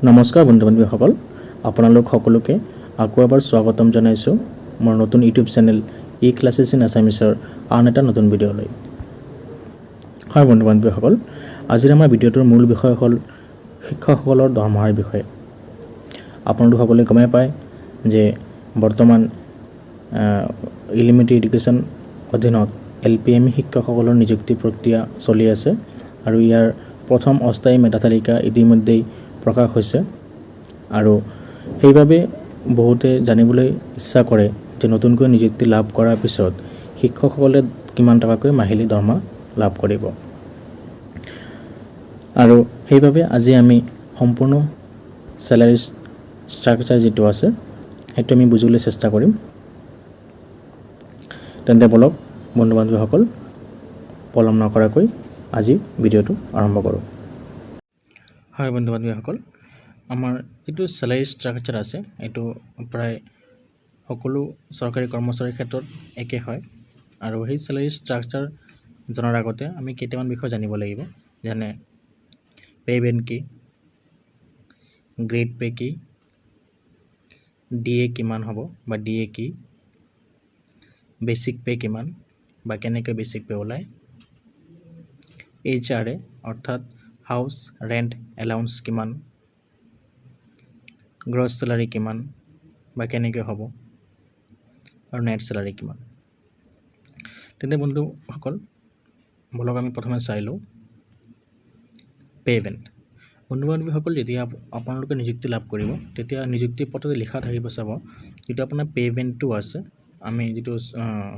নমস্কাৰ বন্ধু বান্ধৱীসকল, আপোনালোক সকলোকে আকৌ এবাৰ স্বাগতম জনাইছোঁ মোৰ নতুন YouTube channel E classes in আছামিছৰ আন এটা নতুন ভিডিঅ'লৈ। হয় বন্ধু বান্ধৱীসকল, আজিৰ আমাৰ ভিডিঅ'টোৰ মূল বিষয় হ'ল শিক্ষকসকলৰ দৰমহাৰ বিষয়ে। আপোনালোক সকলোৱে গমেই পায় যে বৰ্তমান এলিমেণ্টেৰী এডুকেশ্যন অধীনত এল পি, এম ই শিক্ষকসকলৰ নিযুক্তি প্ৰক্ৰিয়া চলি আছে আৰু ইয়াৰ প্ৰথম অস্থায়ী মেধা তালিকা ইতিমধ্যেই প্ৰকাশ হৈছে। আৰু সেইবাবে বহুতে জানিবলৈ ইচ্ছা কৰে যে নতুনকৈ নিযুক্তি লাভ কৰাৰ পিছত শিক্ষকসকলে কিমান টকাকৈ মাহিলী দৰমহা লাভ কৰিব। আৰু সেইবাবে আজি আমি সম্পূৰ্ণ চেলাৰী ষ্ট্ৰাকচাৰ যিটো আছে, সেইটো আমি বুজিবলৈ চেষ্টা কৰিম। তেন্তে ব'লক বন্ধু বান্ধৱীসকল, পলম নকৰাকৈ আজি ভিডিঅ'টো আৰম্ভ কৰোঁ। হয় বন্ধু বান্ধৱীসকল, আমাৰ যিটো চেলাৰী ষ্ট্ৰাকচাৰ আছে, এইটো প্ৰায় সকলো চৰকাৰী কৰ্মচাৰীৰ ক্ষেত্ৰত একে হয়। আৰু সেই চেলাৰী ষ্ট্ৰাকচাৰ জনাৰ আগতে আমি কেইটামান বিষয় জানিব লাগিব, যেনে পে' বেণ্ড কি, গ্ৰেড পে' কি, ডি এ কিমান হ'ব বা ডি এ কি, বেচিক পে' কিমান বা কেনেকৈ বেচিক পে' ওলায়, এইচ আৰ এ অৰ্থাৎ হাউচ ৰেণ্ট এলাউন্স কিমান, গ্ৰছ চেলাৰী কিমান বা কেনেকৈ হ'ব আৰু নেট চেলাৰী কিমান। তেন্তে বন্ধুসকল, ব'লক আমি প্ৰথমে চাই লওঁ পে' বেণ্ড। বন্ধু বান্ধৱীসকল, যেতিয়া আপোনালোকে নিযুক্তি লাভ কৰিব, তেতিয়া নিযুক্তি পত্ৰত লিখা থাকিব, চাব, যিটো আপোনাৰ পে' বেণ্ডটো আছে, আমি যিটো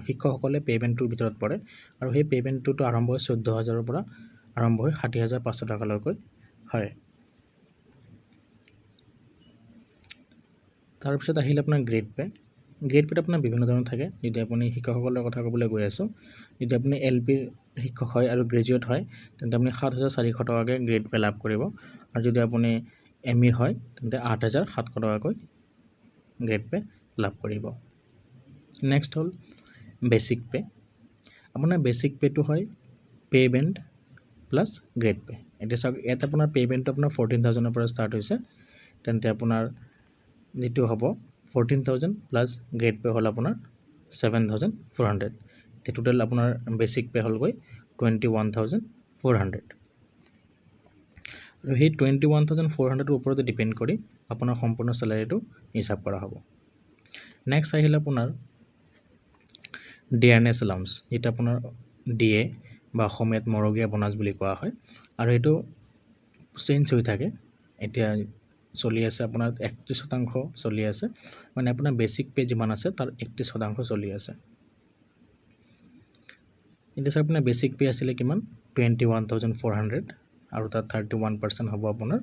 শিক্ষকসকলে পে' বেণ্ডটোৰ ভিতৰত পৰে। আৰু সেই পে' বেণ্ডটোতো আৰম্ভ হয় 14,000ৰ পৰা আৰম্ভ হৈ 60,500 টকালৈকে হয়। তাৰপিছত আহিলে আপোনাৰ গ্ৰেড পে'। গ্ৰেড পে'ত আপোনাৰ বিভিন্ন ধৰণৰ থাকে। যদি আপুনি শিক্ষকসকলৰ কথা ক'বলৈ গৈ আছোঁ, যদি আপুনি এল পিৰ শিক্ষক হয় আৰু গ্ৰেজুৱেট হয়, তেন্তে আপুনি 7400 টকাকৈ গ্ৰেড পে' লাভ কৰিব। আৰু যদি আপুনি এম ইৰ হয়, তেন্তে 8700 টকাকৈ গ্ৰেড পে' লাভ কৰিব। নেক্সট হ'ল বেচিক পে'। আপোনাৰ বেচিক পে'টো হয় pay band plus grade pay। এতিয়া চাওক, ইয়াত আপোনাৰ পে' বেণ্ডটো আপোনাৰ 14,000ৰ পৰা ষ্টাৰ্ট হৈছে। তেন্তে আপোনাৰ যিটো হ'ব, 14,000 প্লাছ গ্ৰেড পে' হ'ল আপোনাৰ 7400। টোটেল আপোনাৰ বেচিক পে' হ'লগৈ 21,400। আৰু সেই 21,400ৰ ওপৰতে ডিপেণ্ড কৰি আপোনাৰ সম্পূৰ্ণ চেলাৰীটো হিচাপ কৰা হ'ব। নেক্সট আহিল আপোনাৰ ডিয়াৰনেছ এলাউন্স, যিটো আপোনাৰ ডি এ বা অসমীয়াত মৰগীয়া বোনাছ বুলি কোৱা হয়। আৰু এইটো চেঞ্জ হৈ থাকে। এতিয়া চলি আছে আপোনাৰ 31% চলি আছে, মানে আপোনাৰ বেচিক পে' যিমান আছে, তাৰ 31% চলি আছে। এতিয়া চাওক, আপোনাৰ বেচিক পে' আছিলে কিমান? 21,400। আৰু তাত 31% হ'ব আপোনাৰ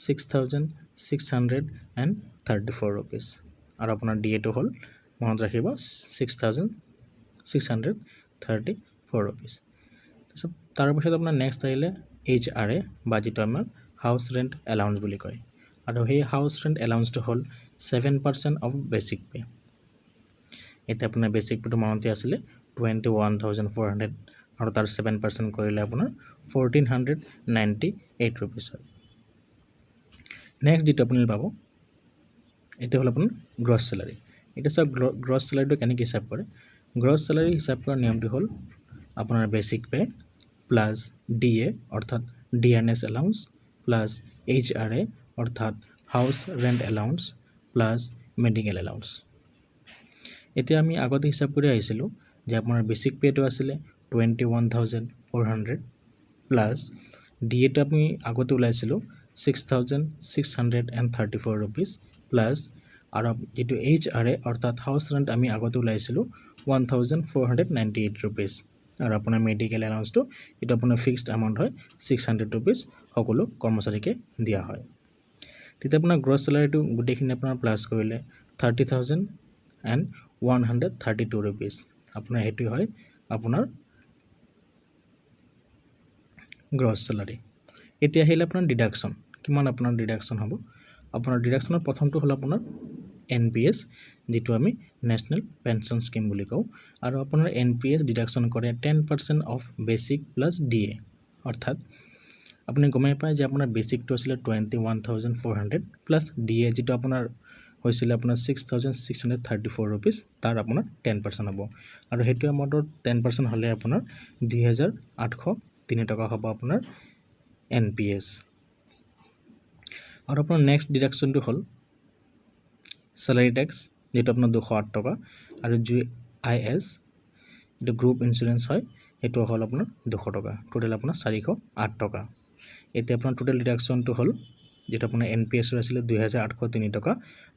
6634 rupees। আৰু আপোনাৰ ডি এটো হ'ল, মনত ৰাখিব, 6634 rupees। তাৰপিছত আপোনাৰ নেক্সট আহিলে এইচ আৰ এ বা যিটো আমাৰ হাউচ ৰেণ্ট এলাউন্স বুলি কয়। আৰু সেই হাউচ ৰেণ্ট এলাউন্সটো হ'ল 7% অফ বেচিক পে'। এতিয়া আপোনাৰ বেচিক পে'টো মনতে আছিলে 21,400 আৰু তাৰ 7% কৰিলে আপোনাৰ 1498 rupees হয়। নেক্সট যিটো আপুনি পাব, এইটো হ'ল আপোনাৰ গ্ৰছ চেলাৰী। এতিয়া চাওক, গ্ৰছ চেলাৰীটো কেনেকৈ হিচাপ কৰে। গ্ৰছ চেলাৰী হিচাপ কৰাৰ নিয়মটো হ'ল আপোনাৰ basic pay plus DA অৰ্থাৎ dearness allowance plus H R A অৰ্থাৎ house rent allowance plus medical allowance। এতিয়া আমি আগতে হিচাপ কৰি আহিছিলোঁ যে আপোনাৰ বেচিক পে'টো আছিলে 21,400 প্লাছ ডি এটো আমি আগতে ওলাইছিলোঁ 6634 rupees plus আৰু যিটো এইচ আৰ এ অৰ্থাৎ হাউচ ৰেণ্ট আমি আগতে ওলাইছিলোঁ 1498 rupees। আৰু আপোনাৰ মেডিকেল এলাউন্সটো, এইটো আপোনাৰ ফিক্সড এমাউণ্ট হয়, 600 ৰুপিজ সকলো কৰ্মচাৰীকে দিয়া হয়। তেতিয়া আপোনাৰ গ্ৰছ চেলাৰীটো গোটেইখিনি আপোনাৰ প্লাছ কৰিলে 30,132 rupees। আপোনাৰ সেইটোৱে হয় আপোনাৰ গ্ৰছ চেলাৰী। এতিয়া আহিলে আপোনাৰ ডিডাকশ্যন। কিমান আপোনাৰ ডিডাকশ্যন হ'ব? আপোনাৰ ডিডাকশ্যনৰ প্ৰথমটো হ'ল আপোনাৰ এন পি এছ, যিটো আমি নেশ্যনেল পেঞ্চন স্কীম বুলি কওঁ। আৰু আপোনাৰ এন পি এছ ডিডাকশ্যন কৰে 10% of basic plus DA। অৰ্থাৎ আপুনি গমেই পায় যে আপোনাৰ বেচিকটো আছিলে 21,400 plus DA, যিটো আপোনাৰ হৈছিলে আপোনাৰ ₹6,634, তাৰ আপোনাৰ 10% হ'ব। আৰু সেইটো এমাউণ্টত 10% হ'লে আপোনাৰ 2803 টকা হ'ব আপোনাৰ এনপিএছ। আৰু আপোনাৰ নেক্সট ডিডাকশ্যনটো হ'ল চেলাৰী টেক্স, যিটো আপোনাৰ 208 টকা। আৰু জিআইএছ, এইটো গ্ৰুপ ইঞ্চুৰেঞ্চ হয়, সেইটো হ'ল আপোনাৰ 200 টকা। টোটেল আপোনাৰ 408 টকা। এতিয়া আপোনাৰ টোটেল ডিডাকশ্যনটো হ'ল, যিটো আপোনাৰ এনপিএছৰ আছিলে 2803 টকা,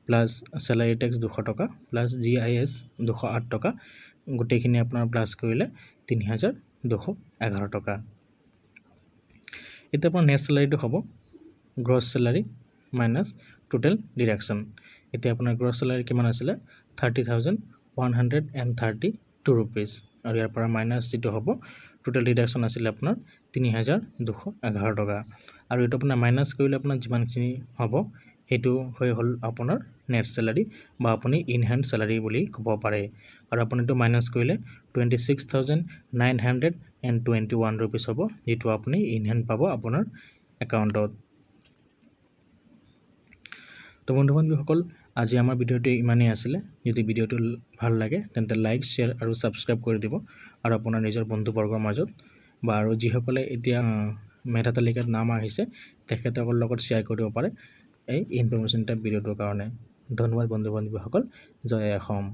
প্লাছ চেলাৰী টেক্স 200 টকা, প্লাছ জিআইএছ 208 টকা, গোটেইখিনি আপোনাৰ প্লাছ কৰিলে 3211 টকা। এতিয়া আপোনাৰ নেট চেলাৰীটো হ'ব gross salary minus total deduction। এতিয়া আপোনাৰ গ্ৰছ চেলাৰী কিমান আছিলে? ₹30,132। আৰু ইয়াৰ পৰা মাইনাছ যিটো হ'ব, টোটেল ডিডাকশ্যন আছিলে আপোনাৰ 3211 টকা। আৰু এইটো আপোনাৰ মাইনাছ কৰিলে আপোনাৰ যিমানখিনি হ'ব, সেইটো হৈ হ'ল আপোনাৰ নেট চেলাৰী বা আপুনি ইন হেণ্ড চেলাৰী বুলি ক'ব পাৰে। আৰু আপুনি এইটো মাইনাছ কৰিলে ₹26,921 হ'ব, যিটো আপুনি ইন হেণ্ড পাব আপোনাৰ একাউণ্টত। তো বন্ধু বান্ধৱীসকল, আজি আমাৰ ভিডিঅ'টো ইমানেই আছিলে। যদি ভিডিঅ'টো ভাল লাগে, তেন্তে লাইক, শ্বেয়াৰ আৰু ছাবস্ক্ৰাইব কৰি দিব। আৰু আপোনাৰ নিজৰ বন্ধুবৰ্গৰ মাজত বা আৰু যিসকলে এতিয়া মেধা তালিকাত নাম আহিছে, তেখেতসকলৰ লগত শ্বেয়াৰ কৰিব পাৰে এই ইনফৰমেশ্যন টাইপ ভিডিঅ'টোৰ কাৰণে। ধন্যবাদ বন্ধু বান্ধৱীসকল। জয় অসম।